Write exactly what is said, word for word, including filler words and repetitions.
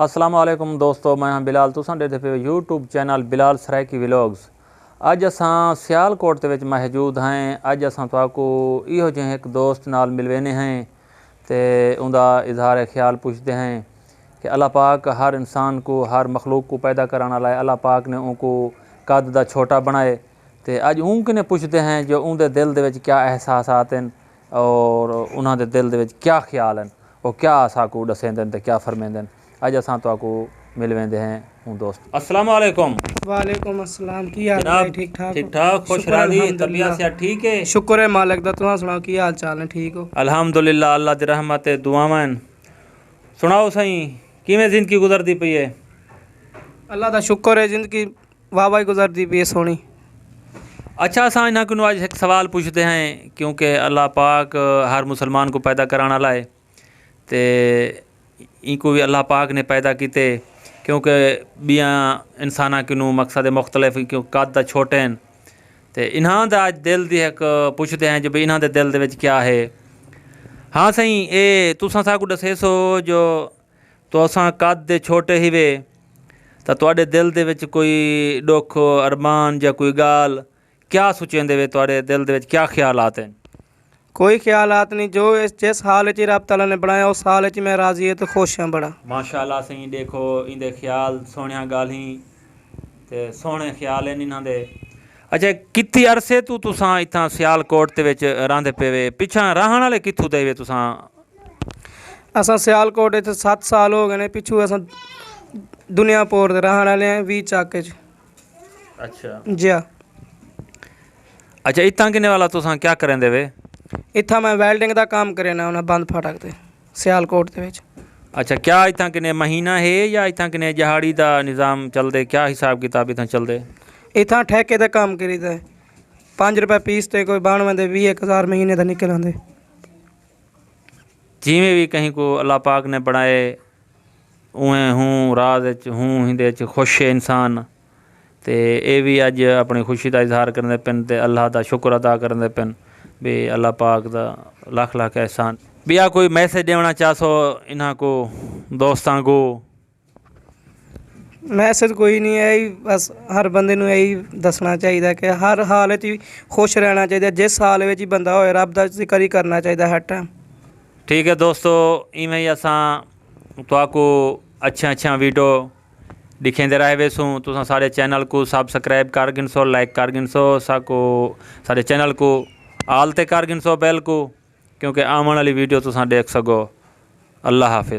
السلام علیکم دوستو، میں ہاں بلال، تساں ݙیہدے پئے ہو یوٹیوب چینل بلال سرائیکی ولاگز۔ اڄ اساں سیال کوٹ دے وچ موجود ہیں۔ اڄ اساں تہاکوں ایہو جہیں ہک دوست نال ملویندے ہیں تے اوندا اظہار خیال پچھدے ہیں کہ اللہ پاک ہر انسان کوں، ہر مخلوق کوں پیدا کرݨ والا ہے۔ اللہ پاک نے اونکوں قد دا چھوٹا بݨائے تے اڄ اوں کنیں پچھدے ہیں جو اوندے دل دے وچ کیا احساسات ہن اور انہاں دے دل دے وچ کیا خیال ہن، او کیا اساکوں ݙسیندن تے کیا فرمیندن۔ اڄ اساں تہاکوں ملویندے ہیں اوں دوست۔ السلام علیکم۔ وعلیکم السلام، کی حال ہے؟ جناب، ٹھیک ٹھاک؟ ٹھیک ٹھاک، خوش شکر راضی، الحمدللہ۔ طبیعت صحت ٹھیک ہے؟ شکر ہے مالک دا، تساں سݨاؤ کی حال چال ہے؟ ٹھیک ہو؟ الحمدللہ، اللہ دی رحمت ہے، دعاواں ہن۔ سݨاؤ سائیں، کیویں زندگی گزردی پئی ہے؟ اللہ دا شکر ہے، زندگی واہ واہ گزردی پئی ہے سوہݨی۔ اچھا، اساں انہاں کنوں اڄ ہک سوال پچھدے ہیں، کیونکہ اللہ پاک ہر مسلمان کوں پیدا کرݨ والا ہے تے اینکوں وی اللہ پاک نے پیدا کیتے، کیونکہ ٻیاں انساناں کنوں مقصد مختلف، کیوں قد تاں چھوٹے ہن۔ تے انہاں دا اڄ دل دی ہک پچھدے ہیں جو بھئی انہاں دے دل دے وچ کیا ہے۔ ہاں سائیں، اے تساں ساکوں ݙسیسو جو تساں قد دے چھوٹے ہیوے تاں تہاݙے دل دے وچ کوئی ݙکھ، ارمان یا کوئی ڳالھ کیا سوچیندے وے؟ تہاݙے دل دے وچ کیا خیالات ہن؟ کوئی خیالات نہیں، جو اس، جس حال وچ رب تعالیٰ نے بݨایا، اس حال وچ میں راضی ہاں تے خوش ہاں بڑا۔ ماشاءاللہ سائیں، ݙیکھو ایندے خیال، سوہݨیاں ڳالھیں تے سوہݨے خیال ہن انہاں دے۔ اچھا، کتنے عرصے توں تساں اتھاں سیال کوٹ دے وچ رہندے پئے وے؟ پچھاں رہݨ والے کتھوں دے وے تساں؟ اساں سیال کوٹ وچ ست سال ہو ڳئے نے، پچھوں اساں دنیا پور دے رہݨ والے ہیں، ویہہ چک وچ۔ اچھا۔ جی ہاں۔ اچھا، اتھاں کنے والا تساں کیا کریندے وے؟ اتھاں میں ویلڈنگ دا کام کرینا انہاں بند پھاٹک تے، سیال کوٹ دے وچ۔ اچھا، کیا اتھاں کنے مہینہ ہے یا اتھاں کنے ݙیہاڑی دا نظام چلدے؟ کیا حساب کتاب اتھاں چلدے؟ اتھاں ٹھیکے دا کام کریدا ہے، پنج روپے پیس تے کوئی بݨ ویندے، ویہہ ہک ہزار مہینے دا نکل آندے۔ جیویں وی کہیں کوں اللہ پاک نے بݨائے، اونویں ہوں راز اچ، ہوں ایندے اچ خوش ہے انسان۔ تے اے وی اڄ اپݨی خوشی دا اظہار کریندے پن تے اللہ دا شکر ادا کریندے پن، بھئی اللہ پاک دا لکھ لکھ احسان۔ ٻیا کوئی میسج ݙیوݨا چاہسو انہاں کوں، دوستاں کوں؟ میسج کوئی نہیں ہے، بس ہر بندے نوں یہی دسنا چاہیے کہ ہر حال وچ خوش رہنا چاہیے، جس حال وچ ہی بندہ ہوئے، رب دا ذکر ہی کرنا چاہیے ہر ٹائم۔ ٹھیک ہے دوستو، ایویں ہی اساں تہاکوں اچھیاں اچھیاں ویڈیو ݙکھیندے رہ ویسوں۔ تساں ساݙے چینل کوں سبسکرائب کر گھنسو، لائک کر گھنسو، ساکوں، ساݙے چینل کوں آل تے کر گھنسو بیل کوں، کیونکہ آوݨ والی ویڈیو تساں ݙیکھ سڳو۔ اللہ حافظ۔